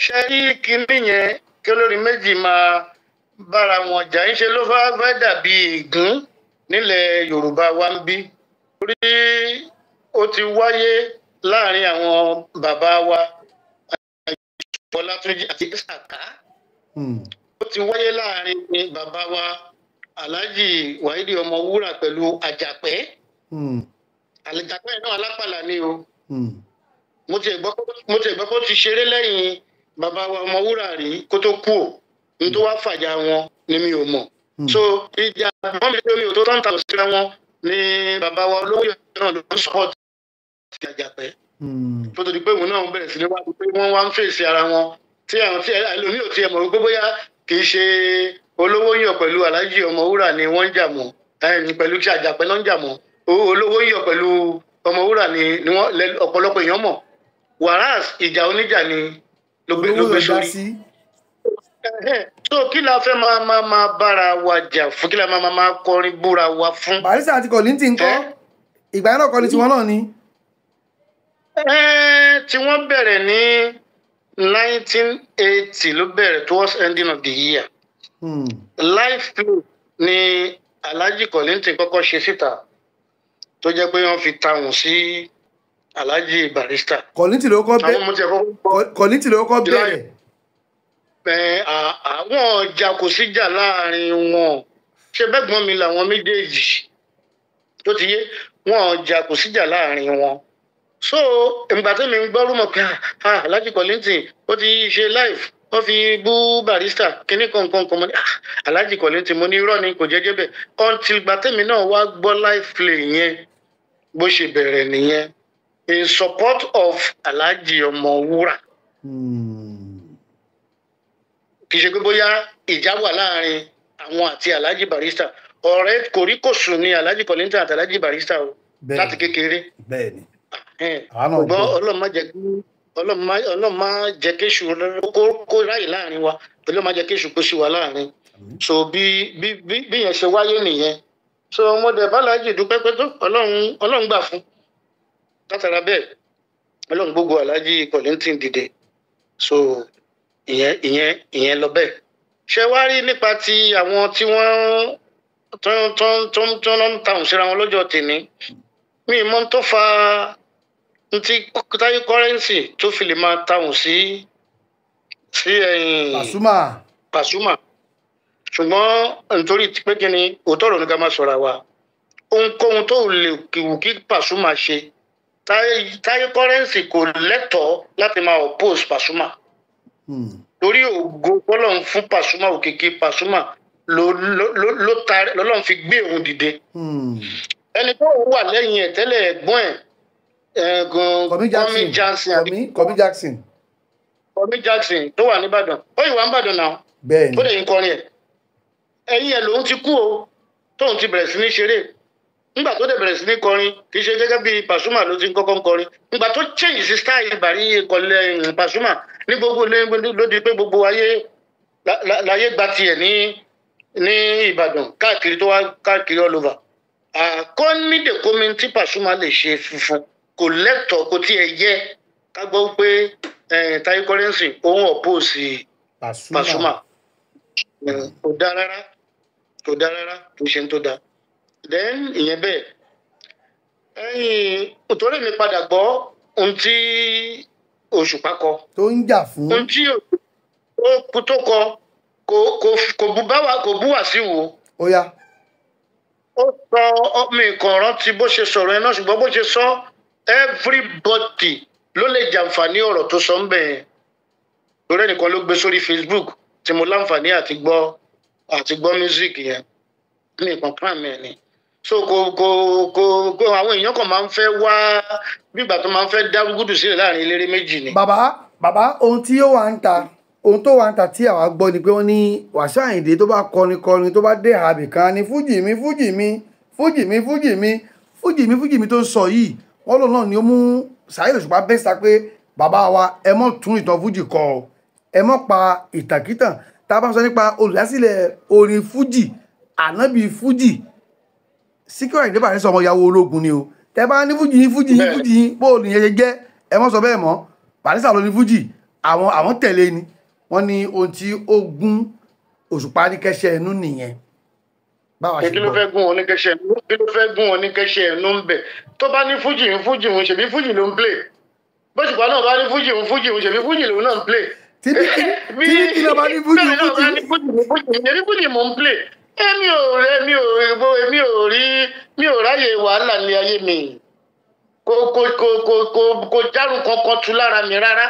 Ṣé rí kinní yẹn, kí olórin méjì máa bára wọn jà, ń ṣe ló fẹ́ dàbí ègún nílẹ̀ Yorùbá wa ń bí. Torí ó ti wáyé láàrin àwọn bàbá wa Ọlátúnjí àti Sàká. Ó ti wáyé láàrin bàbá wa Alhaji Wáídì Ọmọwúrà pẹ̀lú Àjàpẹ́. Àjàpẹ́ náà alápàlà ni o. Mo ti gbọ́ pé ó ti ṣeré lẹ́yìn bàbá wa Ọmọwúrà rí kó tó kú o. N tó wá fàjà wọn ni mi ò mọ̀. So ìjà wọn mi lórí òtó tó ń ta òsínra wọn ni bàbá wa olówó náà ló ń sọ́ọ̀tì Àjàpẹ́. Tó tó di pé òun náà bẹ̀rẹ̀ sí ní wá pé wọ́n wá ń fèsì ara wọn, tí àwọn tí ẹlòmíì ò tiẹ̀ mọ̀ wípé bóyá kì í ṣe olówó yàn pẹ̀lú Alhaji Ọmọwúrà ni wọ́n ń jà mọ́, pẹ̀lú kí Àjàpẹ́ ló ń jà mọ́. Olówó yàn pẹ̀lú Ọmọwúrà ni wọ́n ọ̀pọ̀lọpọ̀ èèyàn mọ̀. Whereas ìjà oníjà ni ló gbé sórí. So kí la fẹ́ máa bára wa jà fún, kí la máa kọrin búra wa fún. Barrister àti Kollington ńkọ́? Ìgbà yẹn náà kọ́ ni tiwọn náà ni. Tí wọ́n bẹ̀rẹ̀ ní 1980 ló bẹ̀rẹ̀, towards ending of the year. Live play ni Alhaji Kollington kọ́kọ́ ṣe síta, tó jẹ́ pé wọ́n fi tàwọn sí Alhaji Barrister. Kollington ló kọ́ bẹ̀rẹ̀. Àwọn ọjà kò síjà láàrin wọn, ṣe bẹ́gbọ́n mi làwọn méjèèjì tó ti yé wọn, ọjà kò síjà láàrin wọn. So ìgbà tí mi ń gbọ́ rúmọ̀ pé Alhaji Kollington ó ti ṣe live, ó fi bú Barrister kíní kankan kan, mo ní Alhaji Kollington, mo ní irọ́ ni, kò jẹ́jẹ́ bẹ́ẹ̀. Until ìgbà tí mi náà wá gbọ́ live play yẹn, bó ṣe bẹ̀rẹ̀ nìyẹn, in support of Alhaji Ọmọwúrà. Kì í ṣe pé bóyá ìjà wà láàrin àwọn àti Alhaji Barrister. Ọ̀rẹ́ kòríkòsùn ni Alhaji Kollington àti Alhaji Barrister o, láti kékeré. Bẹ́ẹ̀ni. Ṣùgbọ́n Ọlọ́run má jẹ́ kéṣù kó ráyè láàrin wa, Ọlọ́run má jẹ́ kéṣù kó sí wa láàrin. So bí yẹn ṣe wáyé nìyẹn. So mo dẹ̀ bá Alhaji dúpẹ́ pé tó Ọlọ́run gbà fún. Látara bẹ́ẹ̀ Ọlọ́run gbogbo Alhaji Kollington dìde. So ìyẹn lọ bẹ́ẹ̀. Ṣé wá rí nípa ti àwọn tí wọ́n tó ń tàùn síra wọn lọ́jọ́ tèmi, mi mọ̀ tó fa ntí Táyé Currency tó fi lè máa tàùn sí ẹ̀yìn Pasuma. Ṣùgbọ́n nítorí pé kí ni òótọ́ ọ̀rọ̀ ní ká máa sọ̀rọ̀ àwa, ohunkóhun tó lè wù kí Pasuma ṣe, Táyé Currency kò lẹ́tọ̀ọ́ láti máa oppose Pasuma. Torí ògo Ọlọ́run fún Pasuma, òkìkí Pasuma lọ́lọ́run fi gbé òun dìde. Ẹni tó wà lẹ́yìn ẹ̀ tẹ́lẹ̀, ẹ̀gbọ́n ẹ̀ Kọ̀mí Jackson tó wà nìbàdàn, ó yìí wà nìbàdàn náà, ó dẹ̀ yín kọrin ẹ̀, ẹ̀yìn ẹ̀ lòun ti kú o, tóun ti bẹ̀rẹ̀ sí ní ṣeré. Nígbà tó dẹ̀ bẹ̀rẹ̀ sí ní kọrin, kì í ṣe gẹ́gẹ́ bí Pasuma ló ti ń kọ́kọ́ ń kọrin. Nígbà tó change sí style bàrí kọlẹ̀ Pasuma ní gbogbo ló di pé gbogbo ayé láyé gba tiẹ̀ ní Ìbàdàn káàkiri, tó wá káàkiri all over. Àkọ́nídèkómi tí Pasuma lè ṣe funfun kò lẹ́tọ̀ọ́, kò tiẹ̀ yẹ ká gbọ́ pé Táyé Currency òun oppose Pasuma. Kò dáa rárá, kò dáa rárá, kò ṣe ń tó dáa. Then ìyẹn bẹ́ẹ̀. Ẹ̀yìn òtòrí mi padà gbọ́ ohun tí Òṣùpá kọ. Tó ń jà fún. Ohun tí ó tó kọ kò bú Wàsíù o. Ó yá. Ó sọ mi kàn rántí bó ṣe sọ̀rọ̀ ẹ náà, ṣùgbọ́n bó ṣe sọ, everybody ló lè jàǹfààní ọ̀rọ̀ tó sọ ń bẹ̀ yẹn. Torí ẹnìkan ló gbé sórí Facebook tí mo láǹfààní àti gbọ́ music yẹn. Mi kàn kàn mí ẹ̀ ni. So kò àwọn èèyàn kan máa ń fẹ́ wá bígbà tó máa ń fẹ́ dá gúdù sílẹ̀ láàrin eléré méjì ni. Bàbá ohun tí ó wà ń ta, ohun tó wà ń ta tí àwa gbọ́ ni pé wọ́n ní Wàsíù Àyìndé tó bá kọrin kọrin tó bá dé àbì kan ni fújì mi fújì mi fújì mi fújì mi fújì mi fújì mi tó ń sọ yìí, wọ́n lòun náà ni ó mú Saheed Òṣùpá bẹ́ sa pé bàbá wa ẹ mọ́ tún ìtàn fújì kọ, ẹ mọ́ pa ìtàkìtàn. Tá a bá sọ nípa olùdásílẹ̀ orin fújì, ànábì fújì Síkírù Àyìndé Barrister ọmọ ìyàwó ológun ni o. Tẹ bá ní fújì yín fújì yín fújì yín bó o nìyẹn ṣe jẹ́, ẹ mọ́ sọ bẹ́ẹ̀ mọ́. Barrister ló ní fújì, àwọn tẹ̀lé ni. Wọ́n ní ohun tí ó gún Òṣùpá ní kẹ́sẹ́ ẹnu nìyẹn. Báwa ṣe kí ló fẹ́ gún wọn ní kẹ́sẹ́ ẹnu? Kí ló fẹ́ gún wọn ní kẹ́sẹ́ ẹnu ń bẹ̀? Tó bá ní fújì ń fújì ń ṣèbí fújì ló ń play. Bóṣùpá náà bá ní fújì ń fújì ń ṣèbí fújì lòun náà ń play. Tí bí kí ló bá ní fújì ń fújì ṣèbí fújì mò ń play. Èmi ò rí mi ò ráyè wàhálà ní ayé mi. Kò járun kankan tu lára mi rárá.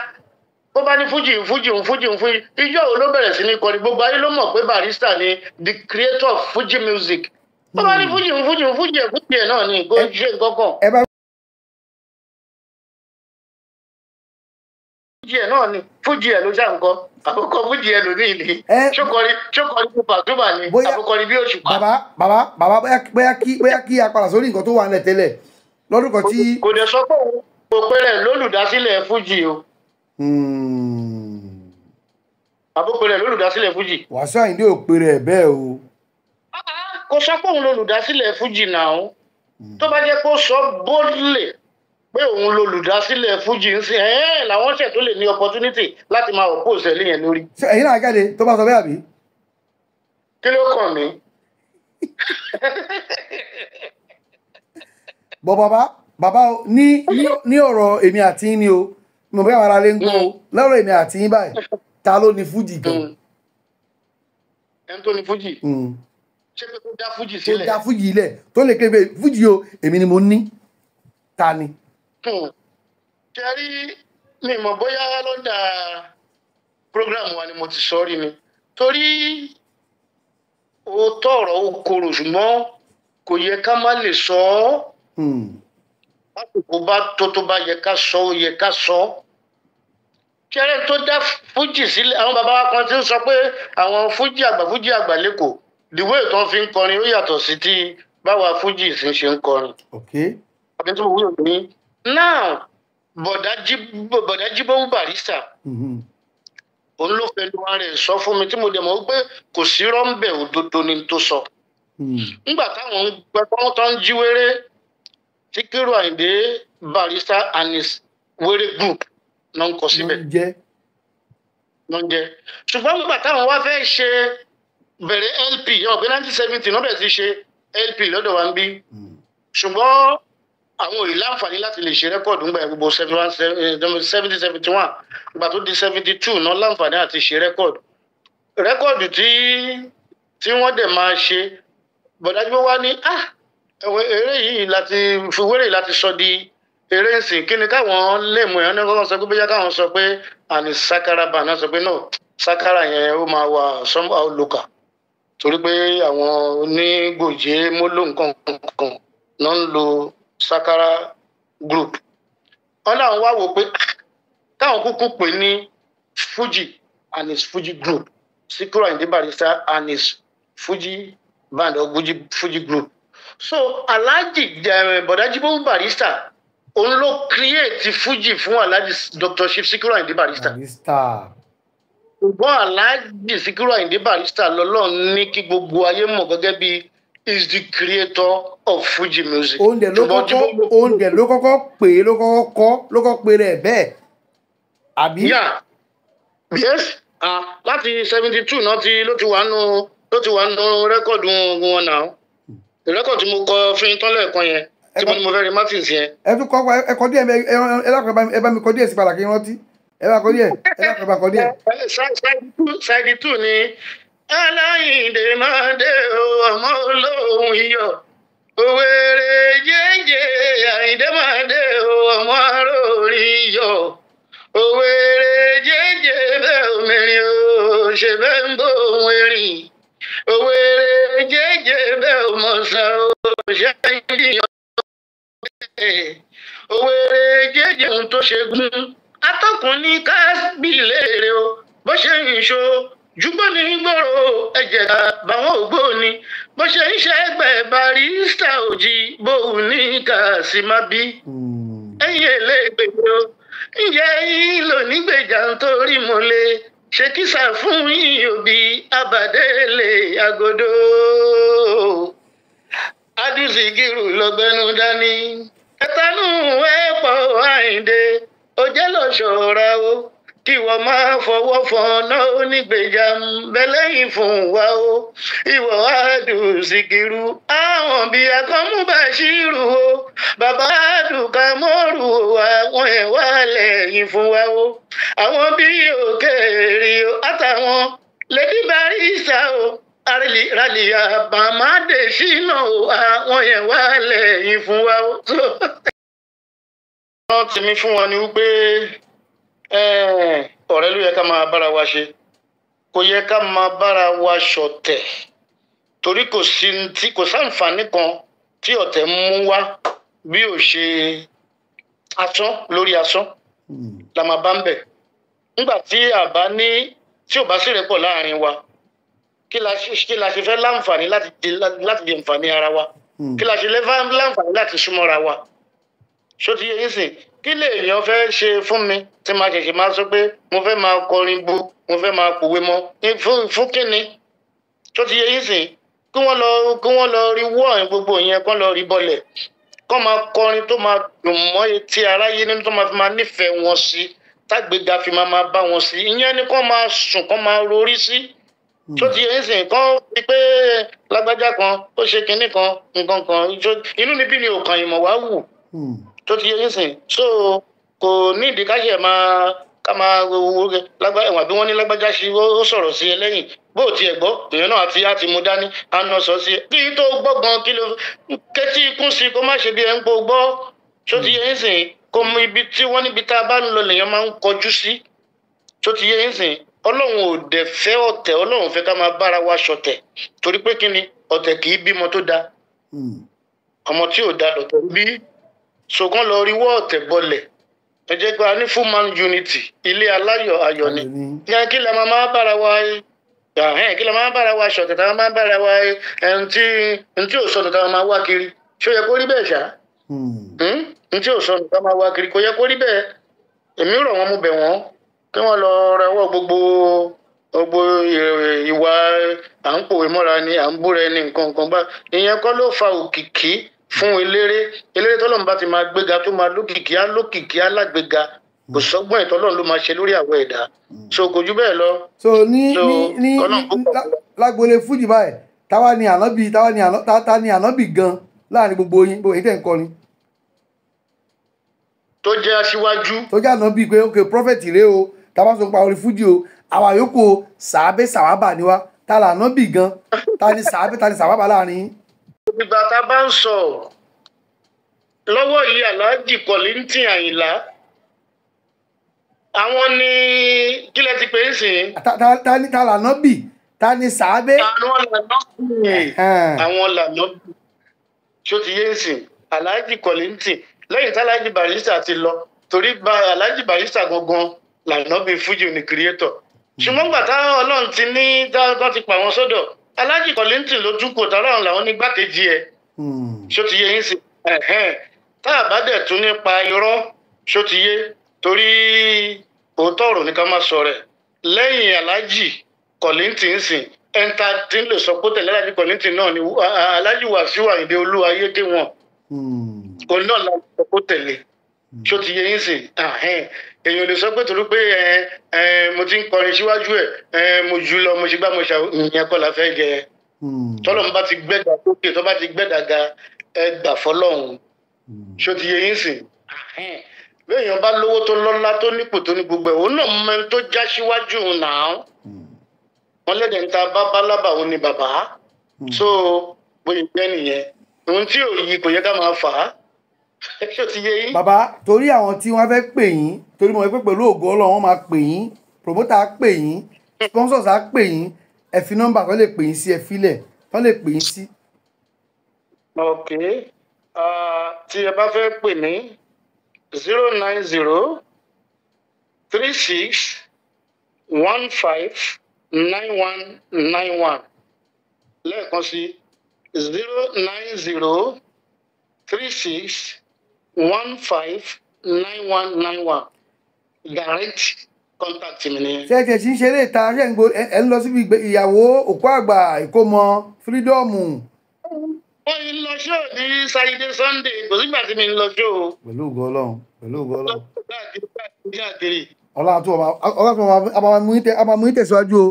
Bó bá ní fújì fújì fújì fújì, ìjọ wo ló bẹ̀rẹ̀ sí ní kọrin? Gbogbo ayé ló mọ̀ pé Barrister ni the creator of fújì music. Bó bá ní fújì fújì fújì ẹ̀ fújì ẹ̀ náà ni kò ṣe nǹkan kan. Fújì ẹ̀ náà ni fújì ẹ̀ ló ṣà ń kọ. Àkókò fújì ẹ̀ ló ní ìlú. Ṣókọrin bí Pasuma ni àkókọrin bí Òṣùpá. Bàbá bàbá bóyá kí a padà sórí nǹkan tó wà nílẹ̀ tẹ́lẹ̀ lọ́dún kan tí. Kò dẹ̀ sọ pé òun kò pẹ́rẹ́ lólùdásílẹ̀ fújì o. Àbúkọ rẹ̀ lólùdásílẹ̀ fújì. Wàsíù Àyìndé ò pe rẹ̀ bẹ́ẹ̀ o. Kò sọ pé òun lólùdásílẹ̀ fújì náà. Tó bá jẹ́ kó sọ bóòlè pé òun lólùdásílẹ̀ fújì ń sìn ẹ́ẹ̀ làwọn ṣẹ̀ tó lè ní opportunity láti máa oppose ẹ̀ léyìn lórí. Ṣé ẹ̀yin náà jáde tó bá sọ bẹ́ẹ̀ àbí? Kí ló kàn mí? Bọ̀ bàbá ní ọ̀rọ̀ èmi àti yín ni o. Mo bẹ́ẹ̀ ara lè ń gbọ́ lọ́rọ̀ èmi àti yín báyìí, ta ló ní fújì gan? Ẹni tó ní fújì? Ṣé pé tó dá fújì sílẹ̀? Tó dá fújì ilẹ̀ tó lè kéde fújì o, èmi ni mo ní. Ta ni? Ṣé rí mi mọ̀ bóyá lọ́dà program wa ni mo ti sọ rí mi. Torí òótọ́ ọ̀rọ̀ ó korò ṣùgbọ́n kò yẹ ká má lè sọ ọ́. Lásìkò bá tó bá yẹ ká sọ ó yẹ ká sọ. Ṣẹ́rẹ́ tó dá fújì sílẹ̀, àwọn bàbá wa kan ti ń sọ pé àwọn fújì àgbà lẹ́kọ̀ọ́ the way tó ń fi ń kọrin ó yàtọ̀ sí ti báwa fújì sì ń ṣe ń kọrin. Àbí tó wúlò ní. Now bọ̀dá Jíbówú Barrister òun ló fẹ́ lu ara ẹ̀ sọ fún mi tí mo dẹ̀ mọ̀ pé kò sí rọ́ńbẹ̀ òdodo ni tó sọ. Nígbà táwọn ń gbẹ tó ń jí wéré, Síkírù Àyìndé Barrister and his wéré group náà ń kọ síbẹ̀. Ló ń jẹ́. Ṣùgbọ́n nígbà táwọn wá fẹ́ ṣe bẹ̀rẹ̀ LP, ọ̀gbẹ́ 1970 náà bẹ̀rẹ̀ sí ṣe LP lọ́dọ̀ wa ń bí. Ṣùgbọ́n àwọn ò láǹfààní láti lè ṣe rẹ́kọ̀dù ńgbà yẹn gbogbo 70 71 ìgbà tó di 72 náà láǹfààní àti ṣe rẹ́kọ̀dù. Rẹ́kọ̀dù tí wọ́n dẹ̀ máa ṣe, bọ̀dájú wá ní eré yìí láti fi wéré láti sọ di eré ńsìn, kí ni káwọn lè mú ẹ̀ ọ́nà sọ pé bóyá káwọn sọ pé àní sakara bá náà sọ pé no, sakara yẹn ó máa wà somehow local torí pé àwọn onígbòjé móló nǹkan kan náà ń lo sakara group. Wọn làwọn wá wò pé káwọn kúkú pè ní Fuji and his Fuji group, Síkírù Àyìndé Barrister and his Fuji band or Fuji group. So Alhaji Bọ̀dá Jíbówú Barrister òun ló create Fuji fún Alhaji Dr. Chief Síkírù Àyìndé Barrister. Ṣùgbọ́n Alhaji Síkírù Àyìndé Barrister lọ́lọ́run ní kí gbogbo ayé mọ̀ gẹ́gẹ́ bí is the creator of Fuji music. Òun dẹ̀ ló kọ́kọ́ pè é, ló kọ́kọ́ kọ́, ló kọ́kọ́ pè rẹ̀ bẹ́ẹ̀. Àbí? Yeah. Yes. Láti 72 náà ló ti wà nù rẹ́kọ̀dù wọn náà. Rẹ́kọ̀dù tí mo kọ fún yín tán lẹ́ẹ̀kan yẹn tí mo ní mo fẹ́ rí Martins yẹn. Ẹ tún kọ́ ẹ kọ díẹ̀, ẹ bá mi kọ díẹ̀ sí padà kí n rántí. Ẹ bá kọ díẹ̀, ẹ bá kọ bá kọ díẹ̀. Ṣáìdì tù ni Aláyìndé máa dé o, ọmọ olóhùn iyọ̀. Òwèrè jẹ́jẹ́ Àyìndé máa dé o, ọmọ aróorí iyọ̀. Òwèrè jẹ́jẹ́ bẹ́ẹ̀ òmìnirin o, ṣe bẹ́ẹ̀ ń bó òun erin. Òwèrè jẹ́jẹ́ bẹ́ẹ̀ òmọ̀sán o, ṣe ń yíyan. Òwèrè jẹ́jẹ́ ohun tó ṣe gún. Atọ́kùn ní kábí léèrè o, bó ṣe ń ṣo jùgbọ́n ní gbòòrò ẹ̀jẹ̀ báwọn ògbó ni, bó ṣe ń ṣẹ́gbẹ́ Barrister òjì bóun ní ká sì má bí. Ẹ̀yin elégbèjì o, ǹjẹ́ yín lò nígbèjà nítorí mo lè ṣe kísà fún yín òbí abàdélé agodo. Adùsíkìrù lọ́gbẹ́nu dání. Ẹ̀tanú ẹ̀pọ̀ Àyìndé, òjẹ́ lọ ṣọ́ra o. Kí wọ́n máa fọwọ́ fọ̀nà onígbèjà ń bẹ lẹ́yìn fún wa o. Ìwọ àdùn Síkírù, àwọn bíi akọ́múbàṣírù o. Bàbá àdùkàmọ́rù o, àwọn ẹ̀ wá lẹ́yìn fún wa o. Àwọn bíi òkèèrè o, àtàwọn lady barista o. Ràlìyà bàmádé ṣínà o, àwọn yẹn wá lẹ́yìn fún wa o. Wọ́n ti mi fún wọn ni wípé ọ̀rẹ́ ló yẹ ká máa bára wa ṣe, kò yẹ ká máa bára wa ṣọ̀tẹ̀, torí kò sí tí kò sáǹfààní kan tí ọ̀tẹ̀ ń mú wá bí ò ṣe asán lórí asán la máa bá ń bẹ̀. Nígbà tí àbá ní tí ò bá sì rẹ́pọ̀ láàrin wa, kí la ṣe fẹ́ láǹfààní láti jẹ nfààní ara wa, kí la ṣe láǹfààní láti súnmọ́ra wa. Ṣó ti yé yín sìn? Kí lèèyàn fẹ́ ṣe fún mi tí máa ṣẹ̀ṣẹ̀ máa sọ pé mo fẹ́ máa kọrin bu, mo fẹ́ máa pòwe mọ́ fún kíni? Ṣó ti yé yín sìn? Kí wọ́n lọ rí wọ́ọ̀n gbogbo yẹn, kán lọ rí bọ́lẹ̀, kán máa kọrin tó máa dùn mọ́ etí aráyé nínú, tó máa fi máa nífẹ̀ẹ́ wọn sí, tágbéga fi máa bá wọn sí. Ìyẹn ni kán máa sùn, kán máa rorí sí. Tó ti yẹn sìn, kán fi pé lágbájá kan ó ṣe kinní kan nǹkan kan, inú níbí ni òkàn ìmọ̀ wá wù. Tó ti yẹn sìn, so kò ní ìdí káṣẹ máa ká máa wo lágbájá ẹ̀wọ̀n àbí wọ́n ní lágbájá ṣe ó sọ̀rọ̀ sí ẹ lẹ́yìn, bó o tiẹ̀ gbọ́ èèyàn náà àti á ti mú dání á ná sọ sí ẹ kí tó gbọ́gbọ́n kí ló kẹ́tí ikún sí kó má ṣe bí ẹ ń gbó gbọ́. Tó ti yẹn sìn, kó mú ibi tí wọ́n níbi tá a bá ń lọ lèèyàn máa ń kọjú sí. Tó ti yẹn sìn, Ọlọ́run ò dẹ̀ fẹ́ ọ̀tẹ̀, Ọlọ́run fẹ́ ká máa bára wa ṣọ̀tẹ̀, torí pé kí ni ọ̀tẹ̀ kì í bímọ tó da, ọmọ tí ò da lọ̀tẹ̀ bí. Ṣùgbọ́n lọ rí wọ́ ọ̀tẹ̀ bọlẹ̀. Ẹ jẹ́ pé a ní full man unity, ilé aláyọ̀ ayọ̀ ni. Yẹn kí la máa bára wa, kí la máa bára wa ṣọ̀tẹ̀, tá a máa bára wa ẹni tí ò sọnù tá a máa wá kiri. Ṣé ó yẹ kó rí bẹ́ẹ̀ ṣá? Ní tí ò sọnù tá a máa wá kiri, kò yẹ kó rí bẹ́ẹ̀. Èmi rọ̀ wọ́n, mo bẹ̀ wọ́n kí wọ́n lọ rẹwọ́ gbogbo ìwà à ń pòwe mọ́ra ni, à ń búra ẹni nǹkan kan bá. Ìyẹn kọ́ ló fa òkìkí fún eléré. Eléré tọ́lọ́run bá ti máa gbéga tó máa lókìkí, á lókìkí, á lágbéga. Kò sọ́gbọ́n ìtọ́lọ́run ló máa ṣe lórí àwọn ẹ̀dá. So kò jù bẹ́ẹ̀ lọ. So ní ní lágboolé fújì báyìí, táwa ni ànábì, táwa ni ànábì gan láàrin gbogbo yín, gbogbo èyí tẹ̀ ń kọrin. Tó jẹ́ aṣíwájú. Tó jẹ́ ànábì pé ok prophet rèé o, táwa sọ pa orin fújì o, àwa yòókù o sàábé sàwábà ni wá. Ta là ànábì gan, ta ni sàábé, ta ni sàwábà láàrin yín? Ìgbà tá a bá ń sọ lọ́wọ́ yìí, Alhaji Kollington Àyìnlá, àwọn ní kílẹ̀ ti pè é sìn. Ta là ànábì, ta ni sàábé. Àwọn lànàbì, àwọn lànàbì, ṣó ti yé ń sìn? Alhaji Kollington lẹ́yìn tí Alhaji Barrister ti lọ, torí Alhaji Barrister gangan lànàbì fújì ní creator. Ṣùgbọ́n gbà táwọn Ọlọ́run ti ní tán ti pa wọn sọ́dọ̀, Alhaji Kollington ló tún kò tọ́lọ́run làwọn ní gbákejì ẹ̀. Ṣó ti yé yín sí? Tá a bá dẹ̀ tún nípa irọ́, ṣó ti yé, torí òótọ́ ọ̀rọ̀ ní ká má sọ rẹ̀. Lẹ́yìn Alhaji Kollington sìn, ẹ̀ńtà tí ń lè sọ pé tẹ̀lé Alhaji Kollington náà ni Alhaji Wasiu Ayinde Olúwayé dé wọn. Òun náà la sọ pé tẹ̀lé. Ṣó ti yé yín sìn? Èèyàn lè sọ pé torí pé mo ti ń kọrin síwájú ẹ, mo jù lọ, mo ṣe gbá, mo ṣe ìyẹn kọ́ la fẹ́ jẹ. Tọ́lọ́run bá ti gbẹ́dà sókè, tó bá ti gbẹ́dà ga, ẹ gbà fọlọ́run. Ṣó ti yé yín sìn? Béèyàn bá lówó tó lọ́lá tó nípò tó ní gbogbo ẹ̀, òun náà mọ ẹni tó já síwájú náà. Wọ́n lẹ́dẹ̀ ń ta bábá lábà, òun ni bàbá. So bóyá jẹ́ nìyẹn. Ohun tí ò yí kò yẹ ká máa fà á. Ṣó ti yé yín? Bàbá, torí àwọn tí wọ́n fẹ́ pè yín, torí mo mọ̀ pé pẹ̀lú ògo Ọlọ́run wọ́n máa pè yín, promoter á pè yín, sponsors á pè yín, ẹ fi nọ́mbà tó lè pè yín sí, ẹ filẹ̀ tó lè pè yín sí. Ok, tí ẹ bá fẹ́ pè mí, 090 36 15 91 91. Lẹ́ẹ̀kan sí 090 36 15 91 91. Direct contact mi nìyẹn. Ṣé ẹ ti ń ṣeré ìta, ṣé ẹ ń lọ síbi ìyàwó, òkú àgbà, ìkómọ, fírídọ́ọ̀mù? Wọ́n ń lọ ṣóò ní Saturday, Sunday, kò sígbà tí mi ń lọ ṣóò. Pẹ̀lú ògo Ọlọ́run, pẹ̀lú ògo Ọlọ́run. Káàkiri. Ọlọ́run a máa mú yín tẹ̀síwájú o.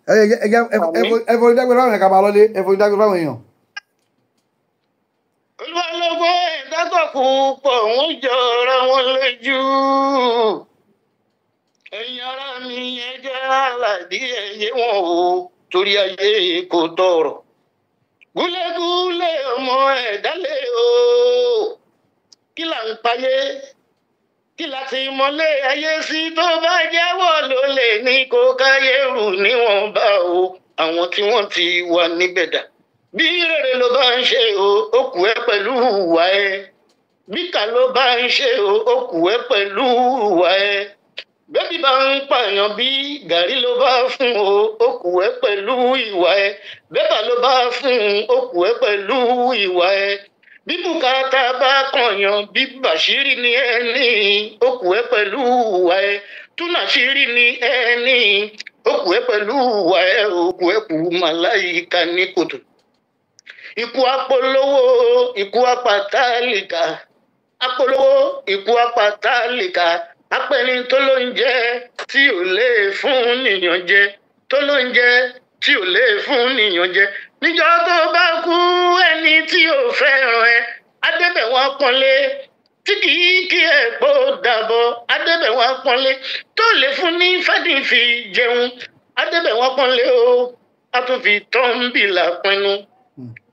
Ẹ fọ ìdágbére fáwọn èèyàn ká máa lọ́lé. Ẹ fọ ìdágbére fáwọn èèyàn. Olúwa ló gbé ẹ̀dá tó kù pọ̀, wọ́n jọra wọn lójú. Ẹ̀yin ará mi, ẹ jẹ́ àlàdí ẹ̀yẹ wọn o, torí ayé kò tọrọ. Gúlégúlé ọmọ ẹ̀dá lé o. Kí là ń payé? Kí la ti mọ́lé ayé sí? Tó bá jẹ́wọ́ ló lè ní kó káyé rù níwọ̀nba o. Àwọn tí wọ́n ti wà níbẹ̀ dà? Bí rere ló bá ń ṣe o, ó kù ẹ́ pẹ̀lú ìwà ẹ. Bíkà ló bá ń ṣe o, ó kù ẹ́ pẹ̀lú ìwà ẹ. Bẹ́bí bá ń pààyàn, bí gàrí ló bá fún o, ó kù ẹ́ pẹ̀lú ìwà ẹ. Bẹ́bà ló bá fún, ó kù ẹ́ pẹ̀lú ìwà ẹ. Bí bùkátà bá kànyàn, bí bàṣírí ni ẹni, ó kù ẹ́ pẹ̀lú ìwà ẹ. Túnàṣírí ni ẹni, ó kù ẹ́ pẹ̀lú ìwà ẹ. Ó kù ẹ́ kù màláìka ní kòtò. Ikú apolówó, ikú apatálíkà. Apolówó, ikú apatálíkà. Apẹni tó ló ń jẹ tí ò lè fún nìyàn jẹ, tó ló ń jẹ tí ò lè fún nìyàn jẹ. Níjọ́ tó bá kú, ẹni tí ò fẹ́ràn ẹ adébẹ̀ wọn pọ́nlé, tí kì í kí ẹ pọ̀ dàbọ̀ adébẹ̀ wọn pọ́nlé, tó lè fún ní fàdífì jẹun adébẹ̀ wọn pọ́nlé o, a tún fi tọ́ḿbìlà pinnu.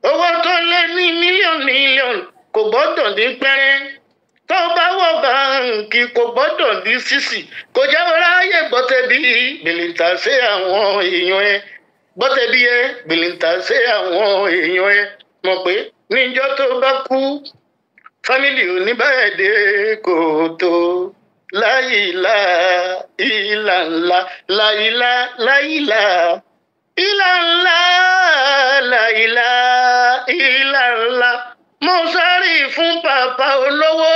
Owó tó lé ní mílíọ̀nù mílíọ̀nù kò gbọ́dọ̀ dín pẹ́rẹ́. Tó bá wọ báǹkì kò gbọ́dọ̀ dín sísì. Kò jẹ́ ráyè gbọ́tẹ̀bí bìlìntà sí àwọn èèyàn ẹ, gbọ́tẹ̀bí ẹ bìlìntà sí àwọn èèyàn ẹ. Mọ̀ pé níjọ́ tó bá kú, family oníbàdé kò tó láyìlá ìlà ńlá, láyìlá láyìlá ìlà ńlá, láyìlá ìlà ńlá. Mo sọrí fún bàbá olówó,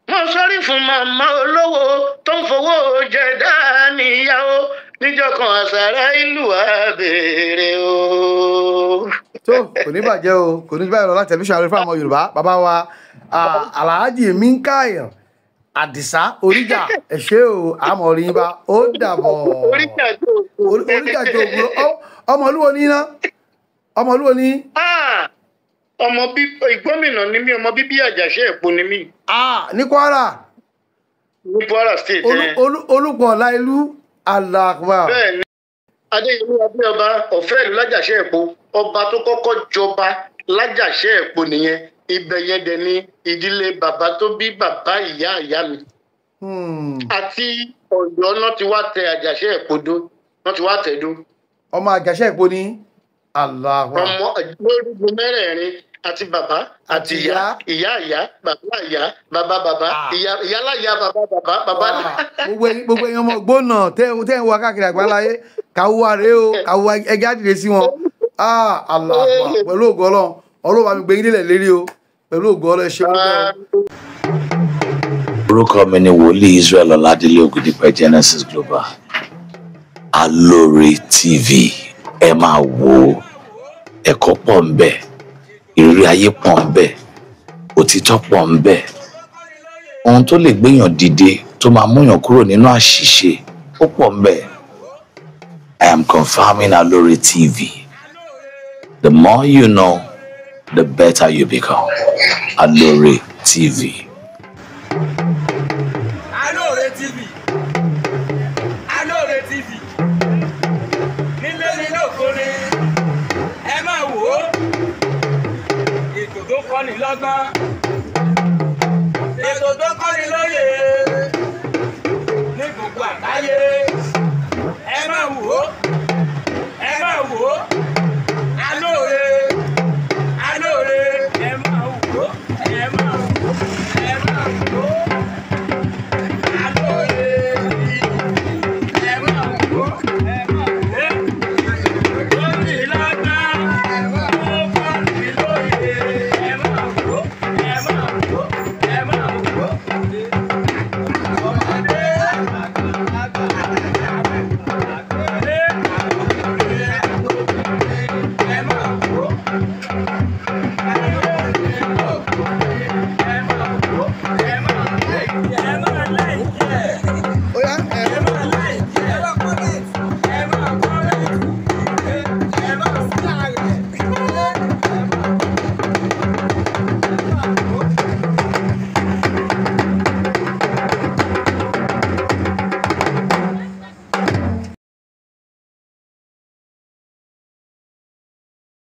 mo sọrí fún màmá olówó tó ń fowó jẹ dáníyàwó. Níjọ́ kan àṣàrà ìlú àbèrè o. Tó kò ní bàjẹ́ o, kò ní báyìí lọ láti tẹlifíṣàn àrífà ọmọ Yorùbá. Bàbá wa Alhaji Minkail Àdìsá Oríjà, ẹ ṣé o, àmọ̀ rí yín bá. Ó dàbọ̀. Oríjà tó Oríjà tó ògùn. Ọmọ olúwo ní iná, ọmọ olúwo ní. Ọmọ bí ìgbómìnà ni mí, ọmọ bíbí Àjàṣẹ́ Èpo ni mí. Ní Kwara. Ní Kwara State. Olùpọ̀ láìlú alakba. Bẹ́ẹ̀ ni, Adéyẹmí Adéọba ọ̀fẹ́ ìlú Lájàṣẹ́ Èpo, ọba tó kọ́kọ́ jọba Lájàṣẹ́ Èpo nìyẹn. Ibẹ̀ yẹn dẹ̀ ni ìdílé bàbá tó bí bàbá ìyá ìyá mi. Àti Ọ̀yọ́ náà ti wá tẹ Àjàṣẹ́ Èpo dó, náà ti wá tẹ̀ dó. Ọmọ Àjàṣẹ́ Èpo ní alakba. Ọmọ lórígun mẹ́rẹ̀ẹ̀rin, àti bàbá àti ìyá, ìyá ìyá, bàbá ìyá, bàbá bàbá, ìyá ìyáláyà, bàbá bàbá bàbá. Gbogbo ẹ̀yin ọmọ gbóná tẹ́ ń wá káàkiri àgbáláyé, kàwúwa rèé o, kàwúwa ẹgẹ́ àdìrẹ sí wọn. Alakba, pẹ̀lú ògo Ọlọ́run, Ọlọ́run bá mi gbé yín délẹ̀ lérí o, pẹ̀lú ògo Ọlọ́run. Ẹ ṣe olùkọ́ o. Orúkọ mi ni Wòlíì Israel Ọládélé Ògùdípẹ̀, Genesis Global. Alóore TV, ẹ máa wò ó. Ẹ̀kọ́ pọ̀ ń bẹ, ìrírí ayé pọ̀ ń bẹ, òtítọ́ pọ̀ ń bẹ, ohun tó lè gbéyàn dìde, tó máa múyàn kúrò nínú àṣìṣe, ó pọ̀ ń bẹ. I am confirming Alóore TV. The more you know, the better you become. Alóore TV. Alóore TV, Alóore TV, nílé ní lóko ni, ẹ máa wò ó. Ètò tó kọ́ni lọ́gbọ́n, ètò tó kọ́ni lóye ní gbogbo àgbáyé.